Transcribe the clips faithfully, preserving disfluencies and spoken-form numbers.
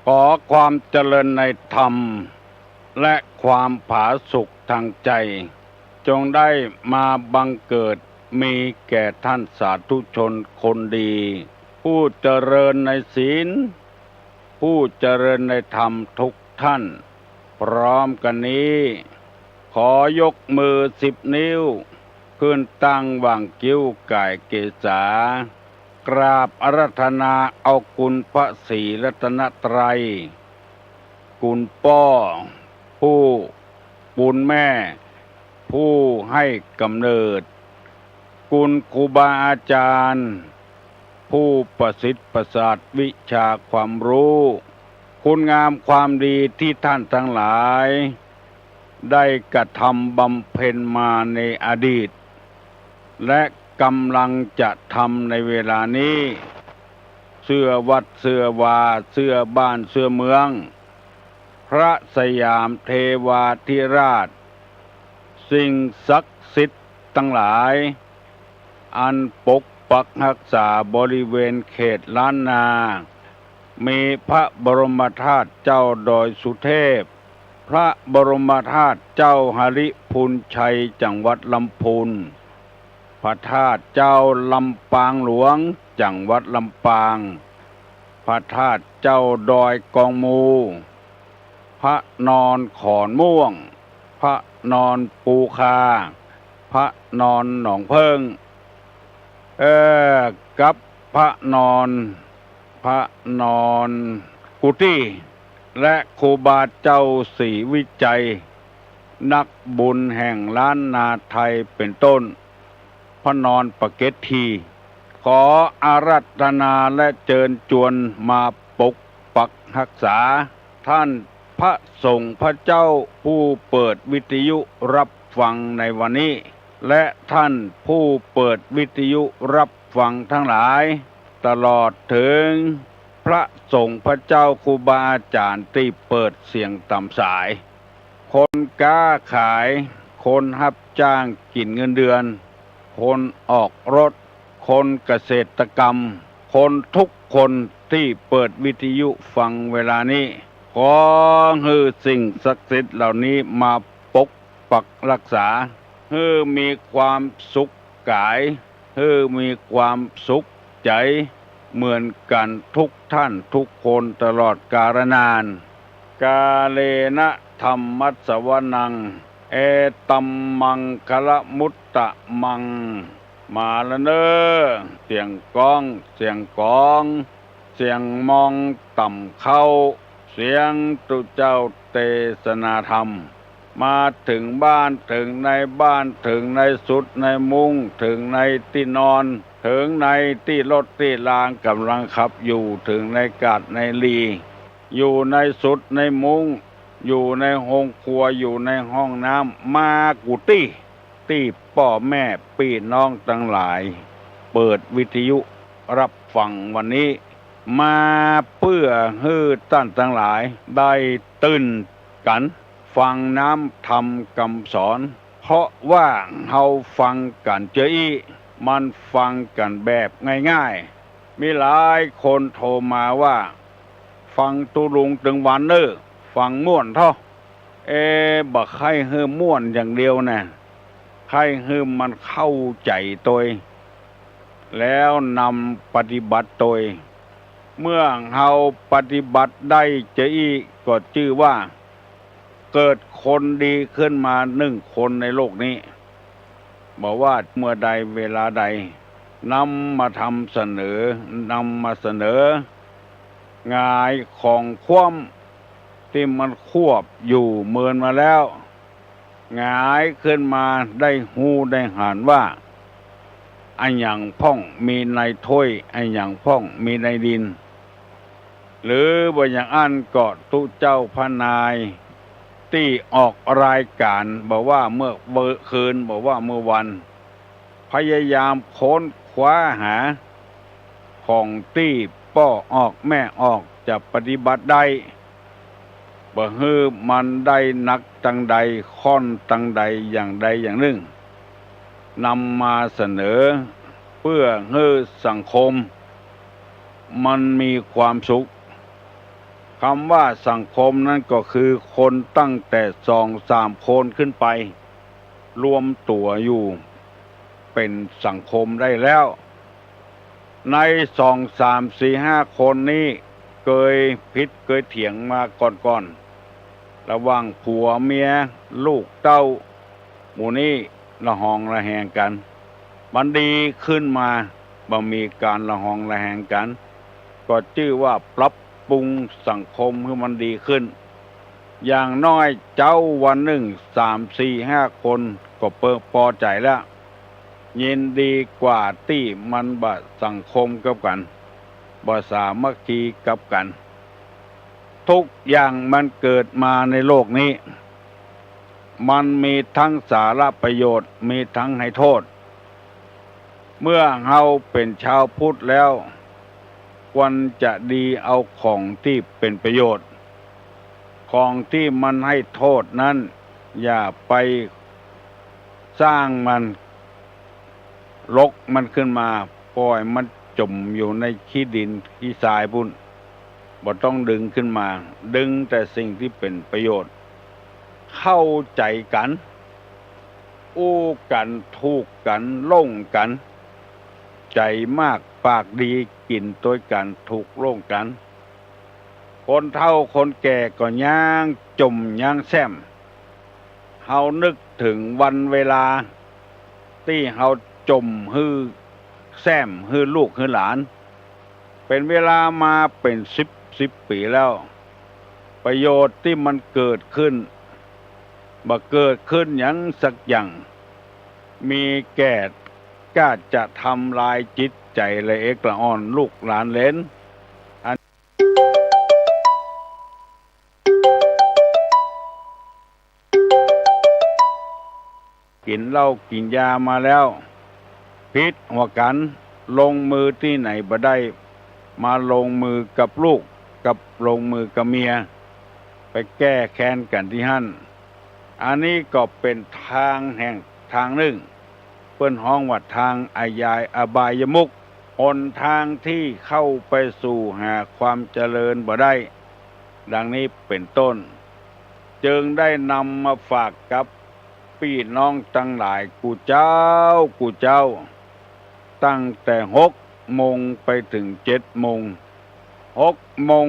ขอความเจริญในธรรม และความผาสุกทางใจ จงได้มาบังเกิดมีแก่ท่านสาธุชนคนดี ผู้เจริญในศีล ผู้เจริญในธรรมทุกท่าน พร้อมกันนี้ ขอยกมือสิบนิ้ว ขึ้นตั้งหว่างคิ้วก่ายเกศา กราบอาราธนาเอาคุณพระศรีรัตนตรัย คุณป้อผู้ คุณแม่ผู้ให้กำเนิด คุณครูบาอาจารย์ ผู้ประสิทธิ์ประสาทวิชาความรู้ คุณงามความดีที่ท่านทั้งหลาย ได้กระทำบำเพ็ญมาในอดีต และกำลังจะทำในเวลานี้ เสื้อวัดเสื้อวา เสื้อบ้านเสื้อเมือง พระสยามเทวาธิราช สิ่งศักดิ์สิทธิ์ทั้งหลาย อันปกปักฮักษาบริเวณเขตล้านนา มีพระบรมธาตุเจ้าดอยสุเทพ พระบรมธาตุเจ้าหริภุญชัย จังหวัดลำพูน พระธาตุเจ้าลำปางหลวง จังหวัดลำปาง พระธาตุเจ้าดอยกองมู พระนอนขอนม่วง พระนอนปูคา พระนอนหนองเพิ่ง เอ่อ กับพระนอน พระนอนกุฏิ และครูบาเจ้าศรีวิชัย นักบุญแห่งล้านนาไทยเป็นต้น พระนอนปะเก็ตที ขออาราธนาและเจิญจวนมาปกปักฮักษา ท่านพระสงฆ์พระเจ้าผู้เปิดวิทยุรับฟังในวันนี้ และท่านผู้เปิดวิทยุรับฟังทั้งหลาย ตลอดถึงพระสงฆ์พระเจ้าครูบาอาจารย์ตี้เปิดเสียงต๋ามสาย คนก๊าขาย คนฮับจ้างกิ๋นเงินเดือน คนออกรถ คนเกษตรกรรม คนทุกคนตี้เปิดวิทยุฟังเวลานี้ ขอหื้อสิ่งศักดิ์สิทธิ์เหล่านี้มาปกปักฮักษา หื้อมีความสุขกาย หื้อมีความสุขใจ๋ เหมือนกั๋นทุกท่านทุกคนตลอดกาลนาน กาเลนะธัมมัสสวนัง เอตัมมังคละมุตตะมัง มาละเน่อ เสียงก้อง เสียงก๋อง เสียงมองต่ำเข้า เสียงตุ๊เจ้าเตสนาธรรม มาเถิงบ้าน เถิงในบ้าน เถิงในสุดในมุ้ง เถิงในตี้นอน เถิงในตี้รถตี้รางก่ำลังขับอยู่ เถิงในกาดในลี อยู่ในสุดในมุ้ง อยู่ในโฮงครัว อยู่ในห้องน้ำ มากู้ตี้ ตี้ป้อแม่ปี้น้องตังหลาย เปิดวิทยุรับฟังวันนี้ มาเปื้อหื้อต้านตังหลายได้ตื่นกั๋น ฟังน้ำธรรมกำสอน เพราะว่าเฮาฟังกั๋นเจออี้ มันฟังกั๋นแบบง่ายๆ มีหลายคนโทรมาว่า ฟังตุ๊ลุงตึงวันเน่อ ฟังม่วนเถาะ เอ บ่ใค่หื้อม่วนอย่างเดียวนะ ใค่หื้อมันเข้าใจ๋ตวย แล้วนำปฏิบัติตวย เมื่อเฮาปฏิบัติได้เจออี้ ก็จื้อว่าเกิดคนดีขึ้นมาหนึ่งคนในโลกนี้ บ่ว่าเมื่อใดเวลาใด นำมาทำเสนอ นำมาเสนอ หงายของคว่ำตี้มันควบอยู่เมินมาแล้ว หงายขึ้นมาได้ฮู้ได้หันว่า อะหยังพ่องมีในถ้วย อะหยังพ่องมีในดิน หรือบ่อย่างอั้นก็ตุ๊เจ้าพระนายตี้ออกรายก๋าน บ่ว่าเมื่อคืน บ่ว่าเมื่อวัน พยายามค้นคว้าหา ของตี้ป้อออกแม่ออกจะปฏิบัติได้ บ่หื้อมันได้หนักตังใด ค่อนตังใดอย่างใดอย่างนึ่ง นำมาเสนอ เปื้อหื้อสังคมมันมีความสุข กำว่าสังคมนั้นก็คือคนตั้งแต่สองสามคนขึ้นไป รวมตั๋วอยู่เป๋นสังคมได้แล้ว ในสองสามสี่ห้าคนนี้เกยผิดเกยเถียงมาก่อนๆ ระหว่างผัวเมียลูกเต้า หมู่นี้ละหองละแหงกั๋น มันดีขึ้นมา บ่มีก๋านละหองละแหงกั๋น ก็จื้อว่าปรับปรุงสังคมหื้อมันดีขึ้น อย่างน้อยเจ๊าวันนึ่งสามสี่ห้าคนก็เปิงปอใจ๋แล้ว ยินดีกว่าตี้มันบ่สังคมกับกั๋น บ่สามัคคีกับกั๋น ทุกอย่างมันเกิดมาในโลกนี้ มันมีตึงสาระประโยชน์ มีตึงให้โต้ษ เมื่อเฮาเป๋นจาวพุทธแล้ว ควรจะดีเอาของตี้เป๋นประโยชน์ ของตี้มันให้โต้ษนั้น อย่าไปสร้างมัน รกมันขึ้นมา ป่อยมันจ๋มอยู่ในขี้ดินขี้ทรายปู๊น บ่ต้องดึงขึ้นมา ดึงแต่สิ่งตี้เป๋นประโยชน์ เข้าใจ๋กั๋น อู้กั๋น ถูกกั๋น หลงกั๋น ใจ๋มากปากดี กิ๋นตวยกั๋น ถูกหลงกั๋น คนเฒ่าคนแก่ก็ยังจ๋มยังแส้ม เฮานึกเถิงวันเวลาตี้เฮาจ๋มหื้อแส้มหื้อลูกหื้อหลาน เป๋นเวลามาเป๋นสิบสิบปี๋แล้ว ประโยชน์ตี้มันเกิดขึ้น บ่เกิดขึ้นหยังสักอย่าง มีแก่กล้าจะทำลายจิตใจ๋ละเอกละอ่อนลูกหลานเหลน อัน กิ๋นเหล้ากิ๋นยามาแล้ว ผิดหัวกั๋น ลงมือตี้ไหนบ่ได้ มาลงมือกับลูก กับลงมือกับเมีย ไปแก้แค้นกั๋นตี้หั้น อันนี้ก็เป๋นตางแห่งตางนึ่ง เปิ้นฮ้องว่าตางอยาย อบายมุข หนตางตี้เข้าไปสู่หาความเจริญบ่ได้ ดังนี้เป๋นต้น จึงได้นำมาฝากกับปี้น้องตังหลายกู้เจ๊ากู้เจ๊า ตั้งแต่หกโมงไปเถิงเจ็ดโมง หกโมง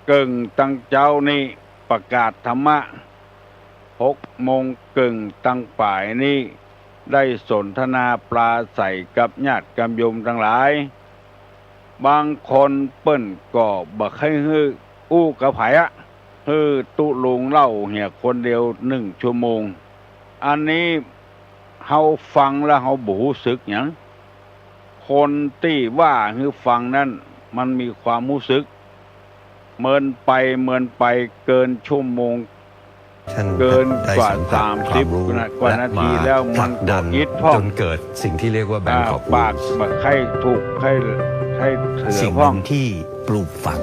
เกิ่งตังเจ๊านี้ประกาศธรรมะ หกโมงเกิ่งตังป๋ายนี้ ได้สนทนาปราศรัยกับญาติกับโยมตังหลาย บางคนเปิ้นก็บ่ใค่หื้ออู้กับใผอะ หื้อตุ๊ลุงเล่าเหียคนเดียวนึ่งชั่วโมง อันนี้เฮาฟังแล้วเฮาบ่ฮู้สึกหยัง คนตี้ว่าหื้อฟังนั้นมันมีความฮู้สึก เมินไปเมินไปเกินชั่วโมง ท่าน เกินกว่า ได้สัมผัส สามสิบ ความรู้ กว่านาที และ แล้วมันก็ ผลักดัน อิดพร่อง จนเกิดสิ่งที่เรียกว่า อ่า แบงกอก ปาก Blues บ่ใค่ถูกใค่ ใค่เถือ สิ่งหนึ่ง พ่อง ที่ปลูกฝัง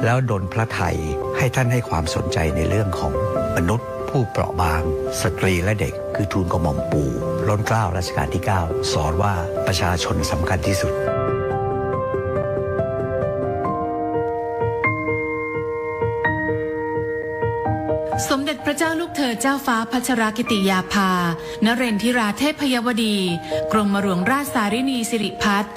แล้วดลพระทัยให้ท่านให้ความสนใจในเรื่องของมนุษย์ผู้เปราะบาง สตรีและเด็ก คือทูลกระหม่อมปู่ล้นเกล้ารัชกาลที่เก้า สอนว่าประชาชนสำคัญที่สุด สมเด็จพระเจ้าลูกเธอเจ้าฟ้าพัชรกิติยาภา นเรนทิราเทพยวดี กรมหลวงราชสารินีสิริพัฒน์